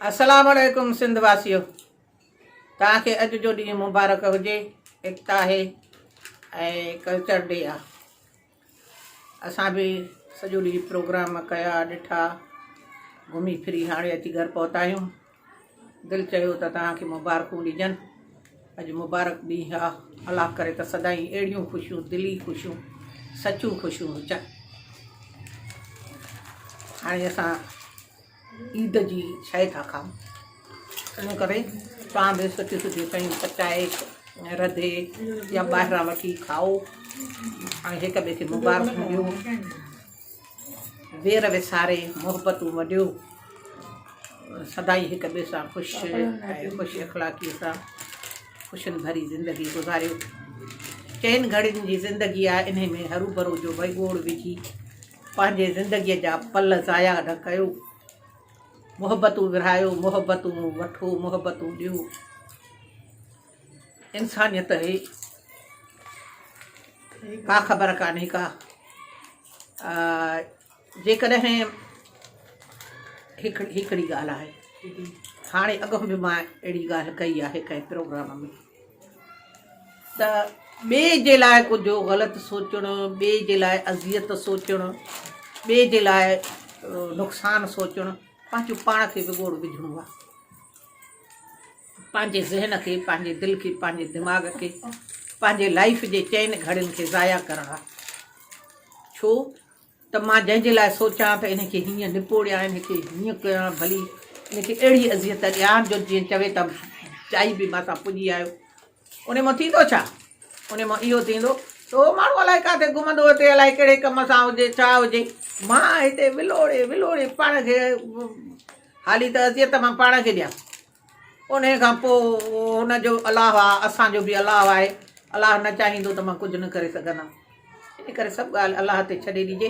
السلام عليڪم سنڌ واسيو توهان کي اڄ جو ڏينهن مبارڪ هجي ايڪتا آهي ۽ ڪلچر ڊي آ اسان به سڄو ڏينهن پروگرام ڪيا ڏٺا گهمي ڦري هاڻي اچي گهر پهتا آهيون دل چيو ته توهان کي مبارڪون ڏجن اڄ مبارڪ ڏينهن آ الله ڪري ته سدائين اهڙيون خوشيون دلي خوشيون سچيون خوشيون هجن هاڻي اسان عيد جي شيء ٿا کائون ان ڪري توهان به سٺيون سٺيون شيون پچائي رڌي يا ٻاهران وٺي کائو ۽ هڪ ٻئي کي مبارڪون ڏيو وير وساري محبتون ونڊيو سدائين هڪ ٻئي سان خوش ۽ خوش اخلاقي سان خوشين ڀري زندگي گذاريو چئن گهڙين جي زندگي آهي انهي ۾ هروڀرو جو وڳوڙ وجهي پنهنجي زندگيء جا پل ضايع نه ڪيو. محبتون ورهايو، محبتون وٺو، محبتون ڏيو. انسانيت هي ڪا خبر ڪانهي ڪا. جيڪڏهن هڪڙي ڳالهه آهي هاڻي اڳ به مان اهڙي ڳالهه ڪئي آهي ڪنهن پروگرام ۾ ته ٻئي جي لاء ڪجهه غلط سوچڻ، ٻئي جي لاء اذيت سوچڻ، ٻئي جي لاء نقصان سوچڻ پنهنجو پاڻ کي وڳوڙ وجهڻو آهي. پنهنجي ذهن کي، پنهنجي دل کي، پنهنجي دماغ کي، پنهنجي لائيف جي چئن گهڙين کي ضايع ڪرڻ آهي. ڇو ته مان جنهن جي لاء سوچان ته ان کي هيئن نپوڙيان، ان کي هيئن ڪيان، ڀلي ان کي اهڙي اذيت ڏيان جو جيئن چوي ته چائي به مان سان پڄي آيو. ان مان ٿيندو ڇا؟ ان مان اهو ٿيندو ته اهو ماڻهو الائي ڪاٿي گهمندو هتي الائي ڪهڙي ڪم سان هجي ڇا هجي. مان هتي ولوڙي ولوڙي پاڻ کي حالي ته اذيت مان پاڻ کي ڏيان. انهيء کان پوء هن جو الله آ، اسان جو به الله آهي. الله نه چاهيندو ته مان ڪجهه نه ڪري سگهندم. ان ڪري سڀ ڳالهه الله تي ڇڏي ڏجي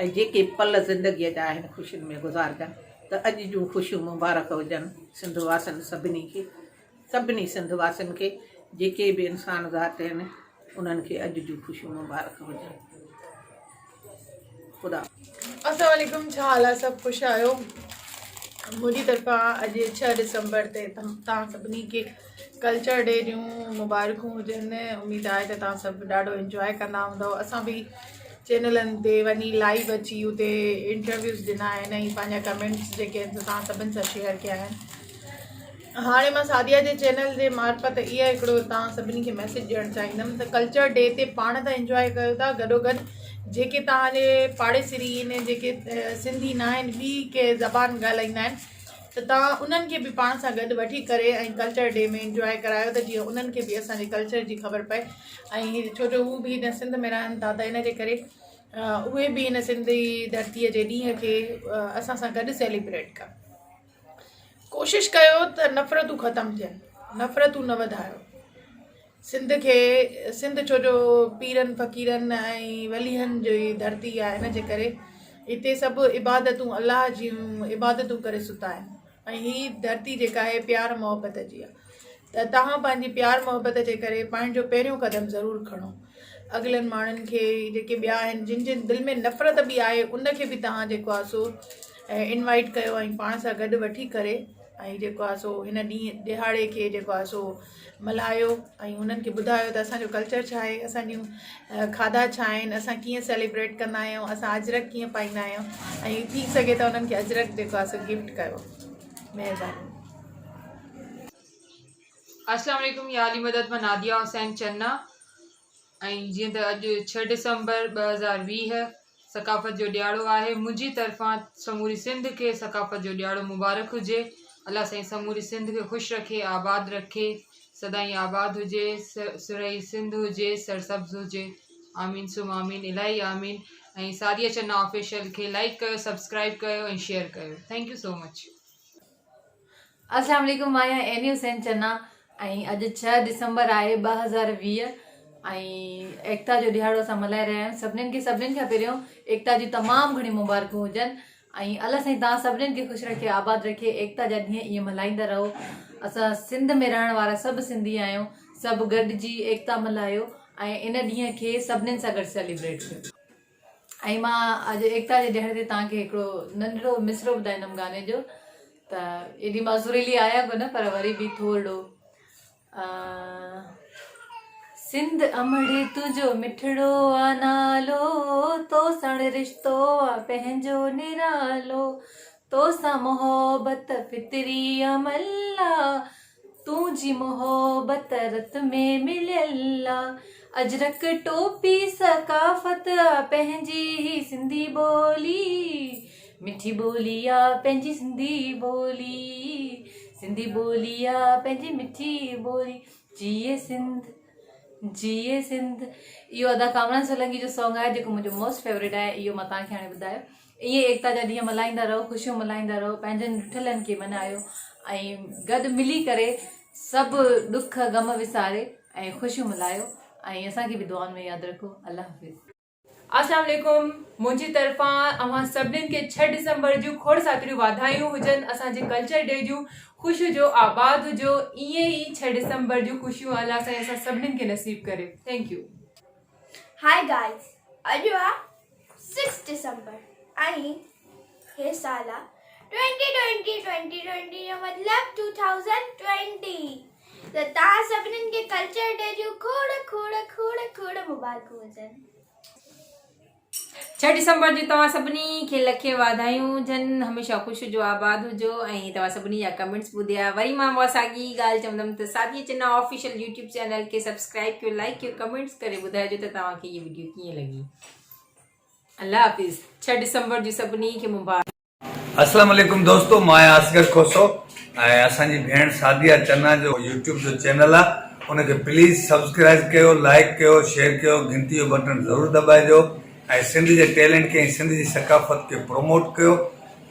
۽ جيڪي پل زندگيء جا آهن خوشين ۾ گذارجن ته اڄ جون خوشيون مبارڪ هجن سنڌ واسين سڀني کي، سڀني سنڌ واسين کي جيڪي به انسان ذات آهن انهن کي اڄ جون خوشيون مبارڪ هجن. خدا. السلام عليڪم ڇا حال آهي سڀ خوش آهيو منهنجي طرفان اڄ ڇهه ڊسمبر تي توهان سڀني کي ڪلچر ڊي جون مبارڪون هجن اميد آهي ته توهان سڀ ڏاڍو انجواء ڪندا هوندؤ اسان به چينلن تي وڃي لائيو اچي اتي انٽرويوز ڏنا آهن ۽ پنهنجا ڪمينٽس جيڪي آهن سو توهان سڀن سان شيئر ڪيا آهن هاڻي مان سعديه جي چينل جي معرفت اها هڪڙو توهان سڀني کي ميسيج ڏيڻ چاهيندم ته ڪلچر ڊي تي پاڻ ته انجواء ڪيو ٿا گڏو گڏ جيڪي توهان جي پاڙيسري آهن جيڪي سنڌي نه آهن ٻي ڪنهن زبان ڳالهائيندا آهن ته توهان انهن کي به پاڻ سان گڏ وٺي ڪري ۽ ڪلچر ڊي ۾ انجواء ڪرايو ته جيئن انهن کي به اسان جي ڪلچر جي خبر پئي ۽ ڇو جو هو به هن سنڌ ۾ رهن ٿا ته ان جي ڪري اهي به هن سنڌي ڌرتيء جي ڏينهن کي اسان سان گڏ سيليبريٽ ڪن. ڪوشش ڪيو ته نفرتون ختم ٿين نفرتون نه وڌايو سنڌ کي سنڌ ڇو جو پيرن فقيرن ۽ وليهن جي ڌرتي آهي ان جي ڪري هتي سڀ عبادتون الله جون عبادتون ڪري ستا آهن ۽ هي ڌرتي جيڪا آهي پيار محبت جي آهي ته توهان پنهنجي پيار محبت جي ڪري پنهنجو پهريون قدم ضرور کڻو اڳلن ماڻهن کي جيڪي ٻيا آهن جن جي دل ۾ نفرت به آهي ان کي به توهان جيڪو آهي سو انوائيٽ ڪيو ۽ پاڻ سان گڏ وٺي ڪري ۽ جيڪو آهي سو هن ڏينهن ڏهاڙي کي جيڪو آهي سو ملهايو ۽ هنن کي ٻڌايو ته اسانجو ڪلچر ڇا آهي اسانجون کاڌا ڇا آهن اسان ڪيئن سيليبريٽ ڪندا آهيون اسان اجرڪ ڪيئن پائيندا آهيون ۽ ٿي سگهي ته انهن کي اجرڪ جيڪو آهي سو گفٽ ڪيو مهرباني. السلام عليڪم يا علي مدد مان ناديه حسين چنا ۽ جيئن ته اڄ ڇهه ڊسمبر 2020 ثقافت جو ڏياڙو آهي منهنجي طرفان سموري سنڌ کي ثقافت جو ڏياڙو مبارڪ هجي الله سائين سموري سنڌ کي خوش رکي آباد رکي سدائين آباد هجي سرهي سنڌ هجي سرسبز هجي آمين ثم آمين الاهي آمين ۽ سعديه چنا آفيشل کي لائڪ ڪيو سبسڪرائب ڪيو ۽ شيئر ڪيو thank you سو مچ. السلام عليڪم مان آهيان عيني حسين چنا ۽ اڄ ڇهه ڊسمبر آهي 2020 ۽ ايڪتا جو ڏهاڙو اسان ملهائي رهيا آهيون سڀنين کي سڀنين کان پهريون ايڪتا جون تمام گهڻيون مبارڪون هجن ۽ الله سائين توهان سڀنين کي خوش رکي آباد رکي ايڪتا جا ڏينهن ائين ملهائيندا رهو اسان سنڌ ۾ رهڻ وارا سڀ سنڌي آهيون سڀ گڏجي ايڪتا ملهايو ۽ ان ڏينهن کي سڀنين سان گڏ سيليبريٽ ڪيو. ۽ مان اڄ ايڪتا جي ڏهاڙي تي توهان کي هڪڙو ننڍڙو مصرعو ٻڌائيندم گاني جو. ته ايڏي مان سريلي آهيان ڪونه پر وري به ٿورڙو سنڌ امڙي تنهنجو مٺڙو آ نالو تو ساڻ رشتو آ پنهنجو نرالو تو سان محبت فطري عمل آ تنهنجي محبت رت ۾ مليل آ اجرڪ ٽوپي ثقافت آ پنهنجي هي سنڌي ٻولي مٺي ٻولي آ پنهنجي سنڌي ٻولي سنڌي ٻولي آ پنهنجي مٺي ٻولي جيئي سنڌ جيئي سنڌ اهو ادا ڪامران سولنگي جو سانگ آهي جيڪو منهنجو موسٽ فيوريٽ آهي اهو مان توهان کي هاڻي ٻڌايو ائين ايڪتا جا ڏينهن ملهائيندا رهو خوشيون ملهائيندا رهو پنهنجن رٺلن کي ملهايو ۽ گڏ ملي ڪري سڀ ڏک غم وساري ۽ خوشيون ملهايو ۽ اسان کي به دعائن ۾ ياد رکو الله حافظ. اسلام عليڪم منهنجي طرفان اوهان سڀنين کي ڇهه ڊسمبر جون کوڙ ساتريون واڌايون هجن اسان جي ڪلچر ڊي جون خوش هجو آباد هجو ائين ئي ڇهه ڊسمبر جون خوشيون الله سائين اسان سڀنين کي نصيب ڪري thank you. Hi guys اڄ آ سڪس ڊسمبر ۽ هي سال آ 2020 2020 جو مطلب 2020 ته توهان سڀنين کي ڪلچر ڊي جون کوڙ کوڙ کوڙ کوڙ مبارڪون هجن. ڇهه ڊسمبر جون توهان سڀني کي لکين واڌايون هجن هميشه خوش هجو آباد هجو ۽ توهان سڀني جا ڪمينٽس ٻڌيا وري مان اها ساڳي ڳالهه چوندم ته Sadia Channa official YouTube channel کي سبسڪرائب ڪيو لائڪ ڪيو ڪمينٽس ڪري ٻڌائجو ته توهان کي هي وڊيو ڪيئن لڳي الله حافظ ڇهه ڊسمبر جون سڀني کي مبارڪ. اسلام عليڪم دوستو مان آهيان اصغر کوسو ۽ اسان جي ڀيڻ سعديه چنا جو يوٽيوب جو چينل آ ان کي پليز سبسڪرائب ڪيو لائيڪ ڪيو شيئر ڪيو گهنٽي جو بٽڻ ضرور دٻائجو ۽ سنڌ جي ٽيلنٽ کي ۽ سنڌ جي ثقافت کي پروموٽ ڪيو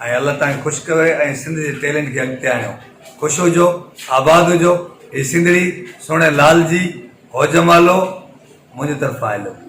۽ الله توهان کي خوش ڪري ۽ سنڌ جي ٽيلنٽ کي اڳتي آڻيو خوش هجو آباد هجو هي سنڌڙي سهڻي لال جي هو جمالو منهنجي طرفان I love you.